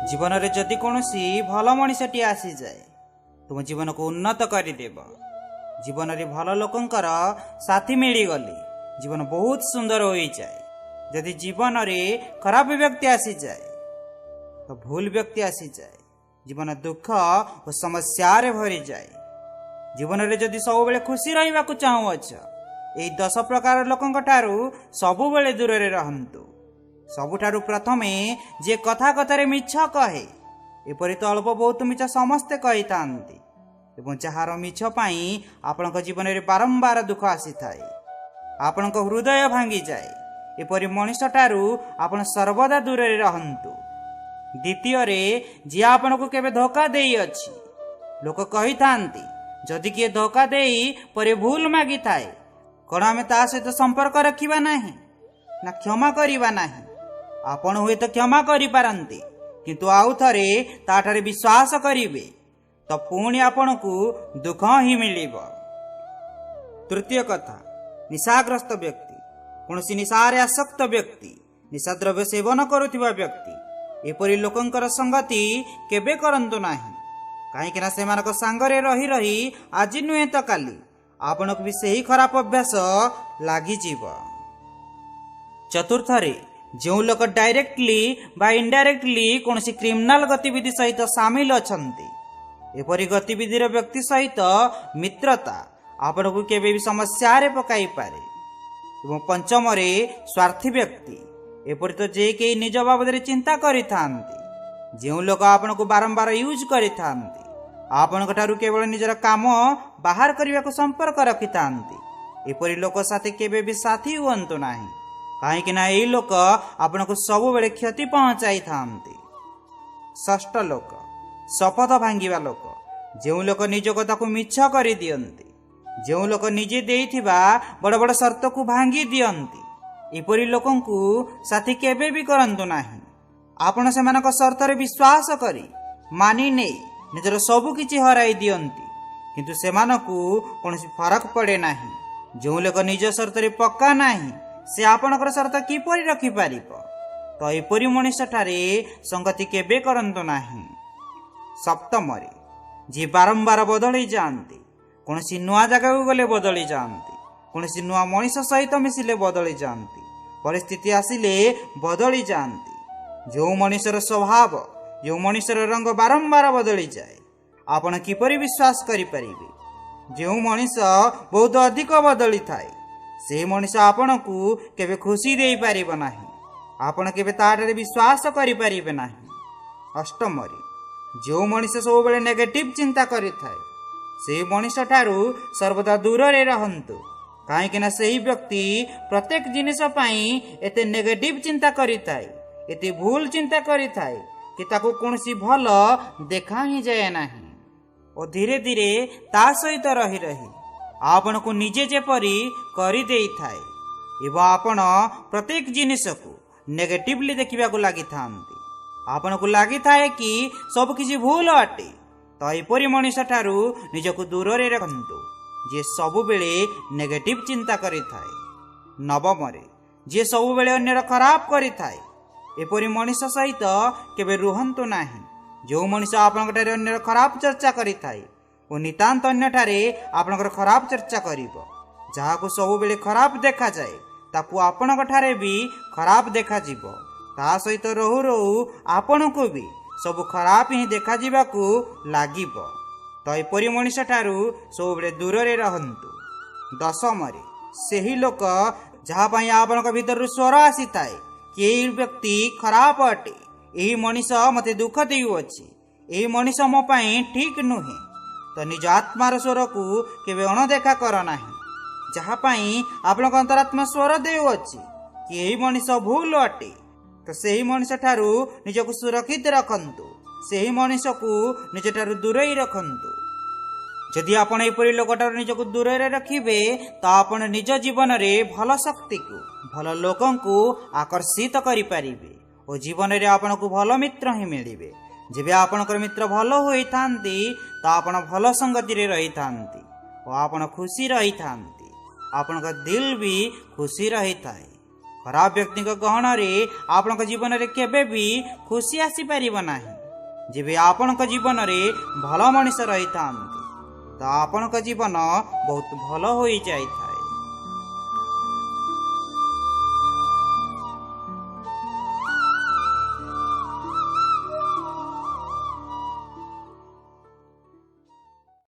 ଜୀବନରେ ଯଦି କୌଣସି ଭଲ ମଣିଷଟିଏ ଆସିଯାଏ, ତୁମ ଜୀବନକୁ ଉନ୍ନତ କରିଦେବ। ଜୀବନରେ ଭଲ ଲୋକଙ୍କର ସାଥୀ ମିଳିଗଲେ ଜୀବନ ବହୁତ ସୁନ୍ଦର ହୋଇଯାଏ। ଯଦି ଜୀବନରେ ଖରାପ ବ୍ୟକ୍ତି ଆସିଯାଏ, ତ ଭୁଲ ବ୍ୟକ୍ତି ଆସିଯାଏ, ଜୀବନ ଦୁଃଖ ଓ ସମସ୍ୟାରେ ଭରିଯାଏ। ଜୀବନରେ ଯଦି ସବୁବେଳେ ଖୁସି ରହିବାକୁ ଚାହୁଁଅଛ, ଏହି 10 ପ୍ରକାର ଲୋକଙ୍କ ଠାରୁ ସବୁବେଳେ ଦୂରରେ ରହନ୍ତୁ। ସବୁଠାରୁ ପ୍ରଥମେ, ଯିଏ କଥା କଥାରେ ମିଛ କହେ। ଏପରି ତ ଅଳ୍ପ ବହୁତ ମିଛ ସମସ୍ତେ କହିଥାନ୍ତି ଏବଂ ଯାହାର ମିଛ ପାଇଁ ଆପଣଙ୍କ ଜୀବନରେ ବାରମ୍ବାର ଦୁଃଖ ଆସିଥାଏ, ଆପଣଙ୍କ ହୃଦୟ ଭାଙ୍ଗିଯାଏ, ଏପରି ମଣିଷଠାରୁ ଆପଣ ସର୍ବଦା ଦୂରରେ ରହନ୍ତୁ। ଦ୍ୱିତୀୟରେ, ଯିଏ ଆପଣଙ୍କୁ କେବେ ଧୋକା ଦେଇଅଛି। ଲୋକ କହିଥାନ୍ତି, ଯଦି କିଏ ଧୋକା ଦେଇ ପରେ ଭୁଲ ମାଗିଥାଏ, କ'ଣ ଆମେ ତା ସହିତ ସମ୍ପର୍କ ରଖିବା ନାହିଁ ନା କ୍ଷମା କରିବା ନାହିଁ? ଆପଣ ହୁଏତ କ୍ଷମା କରିପାରନ୍ତି, କିନ୍ତୁ ଆଉ ଥରେ ତାଠାରେ ବିଶ୍ୱାସ କରିବେ ତ ପୁଣି ଆପଣଙ୍କୁ ଦୁଃଖ ହିଁ ମିଳିବ। ତୃତୀୟ କଥା, ନିଶାଗ୍ରସ୍ତ ବ୍ୟକ୍ତି, କୌଣସି ନିଶାରେ ଆସକ୍ତ ବ୍ୟକ୍ତି, ନିଶାଦ୍ରବ୍ୟ ସେବନ କରୁଥିବା ବ୍ୟକ୍ତି, ଏପରି ଲୋକଙ୍କର ସଙ୍ଗତି କେବେ କରନ୍ତୁ ନାହିଁ। କାହିଁକିନା ସେମାନଙ୍କ ସାଙ୍ଗରେ ରହି ରହି ଆଜି ନୁହେଁ ତ କାଲି ଆପଣଙ୍କୁ ବି ସେହି ଖରାପ ଅଭ୍ୟାସ ଲାଗିଯିବ। ଚତୁର୍ଥରେ, ଯେଉଁ ଲୋକ ଡାଇରେକ୍ଟଲି ବା ଇନଡାଇରେକ୍ଟଲି କୌଣସି କ୍ରିମିନାଲ ଗତିବିଧି ସହିତ ସାମିଲ ଅଛନ୍ତି, ଏପରି ଗତିବିଧିର ବ୍ୟକ୍ତି ସହିତ ମିତ୍ରତା ଆପଣଙ୍କୁ କେବେ ବି ସମସ୍ୟାରେ ପକାଇପାରେ। ଏବଂ ପଞ୍ଚମରେ, ସ୍ୱାର୍ଥୀ ବ୍ୟକ୍ତି। ଏପରି ତ ଯେ କେହି ନିଜ ବାବଦରେ ଚିନ୍ତା କରିଥାନ୍ତି। ଯେଉଁ ଲୋକ ଆପଣଙ୍କୁ ବାରମ୍ବାର ୟୁଜ୍ କରିଥାନ୍ତି, ଆପଣଙ୍କ ଠାରୁ କେବଳ ନିଜର କାମ ବାହାର କରିବାକୁ ସମ୍ପର୍କ ରଖିଥାନ୍ତି, ଏପରି ଲୋକ ସାଥୀ କେବେ ବି ସାଥୀ ହୁଅନ୍ତୁ ନାହିଁ। କାହିଁକି ନା ଏଇ ଲୋକ ଆପଣଙ୍କୁ ସବୁବେଳେ କ୍ଷତି ପହଞ୍ଚାଇଥାନ୍ତି। ଷଷ୍ଠ ଲୋକ, ଶପଥ ଭାଙ୍ଗିବା ଲୋକ। ଯେଉଁ ଲୋକ ନିଜ କଥାକୁ ମିଛ କରିଦିଅନ୍ତି, ଯେଉଁ ଲୋକ ନିଜେ ଦେଇଥିବା ବଡ଼ ବଡ଼ ସର୍ତ୍ତକୁ ଭାଙ୍ଗି ଦିଅନ୍ତି, ଏପରି ଲୋକଙ୍କୁ ସାଥୀ କେବେ ବି କରନ୍ତୁ ନାହିଁ। ଆପଣ ସେମାନଙ୍କ ସର୍ତ୍ତରେ ବିଶ୍ୱାସ କରି ମାନି ନେଇ ନିଜର ସବୁ କିଛି ହରାଇ ଦିଅନ୍ତି, କିନ୍ତୁ ସେମାନଙ୍କୁ କୌଣସି ଫରକ ପଡ଼େ ନାହିଁ। ଯେଉଁ ଲୋକ ନିଜ ସର୍ତ୍ତରେ ପକ୍କା ନାହିଁ, ସେ ଆପଣଙ୍କର ସର୍ତ୍ତ କିପରି ରଖିପାରିବ? ତ ଏପରି ମଣିଷଠାରେ ସଙ୍ଗତି କେବେ କରନ୍ତୁ ନାହିଁ। ସପ୍ତମରେ, ଯିଏ ବାରମ୍ବାର ବଦଳି ଯାଆନ୍ତି, କୌଣସି ନୂଆ ଜାଗାକୁ ଗଲେ ବଦଳି ଯାଆନ୍ତି, କୌଣସି ନୂଆ ମଣିଷ ସହିତ ମିଶିଲେ ବଦଳି ଯାଆନ୍ତି, ପରିସ୍ଥିତି ଆସିଲେ ବଦଳି ଯାଆନ୍ତି, ଯେଉଁ ମଣିଷର ସ୍ୱଭାବ, ଯେଉଁ ମଣିଷର ରଙ୍ଗ ବାରମ୍ବାର ବଦଳିଯାଏ, ଆପଣ କିପରି ବିଶ୍ୱାସ କରିପାରିବେ? ଯେଉଁ ମଣିଷ ବହୁତ ଅଧିକ ବଦଳିଥାଏ, ସେହି ମଣିଷ ଆପଣଙ୍କୁ କେବେ ଖୁସି ଦେଇପାରିବ ନାହିଁ। ଆପଣ କେବେ ତାଠାରେ ବିଶ୍ୱାସ କରିପାରିବେ ନାହିଁ। ଅଷ୍ଟମରେ, ଯେଉଁ ମଣିଷ ସବୁବେଳେ ନେଗେଟିଭ ଚିନ୍ତା କରିଥାଏ, ସେହି ମଣିଷ ଠାରୁ ସର୍ବଦା ଦୂରରେ ରହନ୍ତୁ। କାହିଁକିନା ସେହି ବ୍ୟକ୍ତି ପ୍ରତ୍ୟେକ ଜିନିଷ ପାଇଁ ଏତେ ନେଗେଟିଭ ଚିନ୍ତା କରିଥାଏ, ଏତେ ଭୁଲ ଚିନ୍ତା କରିଥାଏ କି ତାକୁ କୌଣସି ଭଲ ଦେଖା ହିଁ ଯାଏ ନାହିଁ ଓ ଧୀରେ ଧୀରେ ତା ସହିତ ରହି ରହି ଆପଣଙ୍କୁ ନିଜେ ଯେପରି କରିଦେଇଥାଏ ଏବଂ ଆପଣ ପ୍ରତ୍ୟେକ ଜିନିଷକୁ ନେଗେଟିଭଲି ଦେଖିବାକୁ ଲାଗିଥାନ୍ତି। ଆପଣଙ୍କୁ ଲାଗିଥାଏ କି ସବୁ କିଛି ଭୁଲ ଅଟେ। ତ ଏପରି ମଣିଷ ଠାରୁ ନିଜକୁ ଦୂରରେ ରଖନ୍ତୁ, ଯିଏ ସବୁବେଳେ ନେଗେଟିଭ ଚିନ୍ତା କରିଥାଏ। ନବମରେ, ଯିଏ ସବୁବେଳେ ଅନ୍ୟର ଖରାପ କରିଥାଏ, ଏପରି ମଣିଷ ସହିତ କେବେ ରୁହନ୍ତୁ ନାହିଁ। ଯେଉଁ ମଣିଷ ଆପଣଙ୍କଠାରେ ଅନ୍ୟର ଖରାପ ଚର୍ଚ୍ଚା କରିଥାଏ ଓ ନିତାନ୍ତ ଅନ୍ୟଠାରେ ଆପଣଙ୍କର ଖରାପ ଚର୍ଚ୍ଚା କରିବ, ଯାହାକୁ ସବୁବେଳେ ଖରାପ ଦେଖାଯାଏ, ତାକୁ ଆପଣଙ୍କ ଠାରେ ବି ଖରାପ ଦେଖାଯିବ। ତା ସହିତ ରହୁ ରହୁ ଆପଣଙ୍କୁ ବି ସବୁ ଖରାପ ହିଁ ଦେଖାଯିବାକୁ ଲାଗିବ। ତ ଏପରି ମଣିଷ ଠାରୁ ସବୁବେଳେ ଦୂରରେ ରହନ୍ତୁ। ଦଶମରେ, ସେହି ଲୋକ ଯାହା ପାଇଁ ଆପଣଙ୍କ ଭିତରରୁ ସ୍ୱର ଆସିଥାଏ କି ଏହି ବ୍ୟକ୍ତି ଖରାପ ଅଟେ, ଏହି ମଣିଷ ମୋତେ ଦୁଃଖ ଦେଉଅଛି, ଏହି ମଣିଷ ମୋ ପାଇଁ ଠିକ୍ ନୁହେଁ, ତ ନିଜ ଆତ୍ମାର ସ୍ୱରକୁ କେବେ ଅଣଦେଖା କର ନାହିଁ। ଯାହା ପାଇଁ ଆପଣଙ୍କ ଅନ୍ତରାତ୍ମା ସ୍ୱର ଦେଉଅଛି କି ଏହି ମଣିଷ ଭୁଲ ଅଟେ, ତ ସେହି ମଣିଷ ଠାରୁ ନିଜକୁ ସୁରକ୍ଷିତ ରଖନ୍ତୁ, ସେହି ମଣିଷକୁ ନିଜଠାରୁ ଦୂରେଇ ରଖନ୍ତୁ। ଯଦି ଆପଣ ଏପରି ଲୋକଠାରୁ ନିଜକୁ ଦୂରରେ ରଖିବେ, ତ ଆପଣ ନିଜ ଜୀବନରେ ଭଲ ଶକ୍ତିକୁ, ଭଲ ଲୋକଙ୍କୁ ଆକର୍ଷିତ କରିପାରିବେ ଓ ଜୀବନରେ ଆପଣଙ୍କୁ ଭଲ ମିତ୍ର ହିଁ ମିଳିବେ। ଯେବେ ଆପଣଙ୍କର ମିତ୍ର ଭଲ ହୋଇଥାନ୍ତି, ତ ଆପଣ ଭଲ ସଙ୍ଗତିରେ ରହିଥାନ୍ତି ଓ ଆପଣ ଖୁସି ରହିଥାନ୍ତି, ଆପଣଙ୍କ ଦିଲ ବି ଖୁସି ରହିଥାଏ। ଖରାପ ବ୍ୟକ୍ତିଙ୍କ ଗହଣରେ ଆପଣଙ୍କ ଜୀବନରେ କେବେ ବି ଖୁସି ଆସିପାରିବ ନାହିଁ। ଯେବେ ଆପଣଙ୍କ ଜୀବନରେ ଭଲ ମଣିଷ ରହିଥାନ୍ତି, ତ ଆପଣଙ୍କ ଜୀବନ ବହୁତ ଭଲ ହୋଇଯାଇଥାଏ।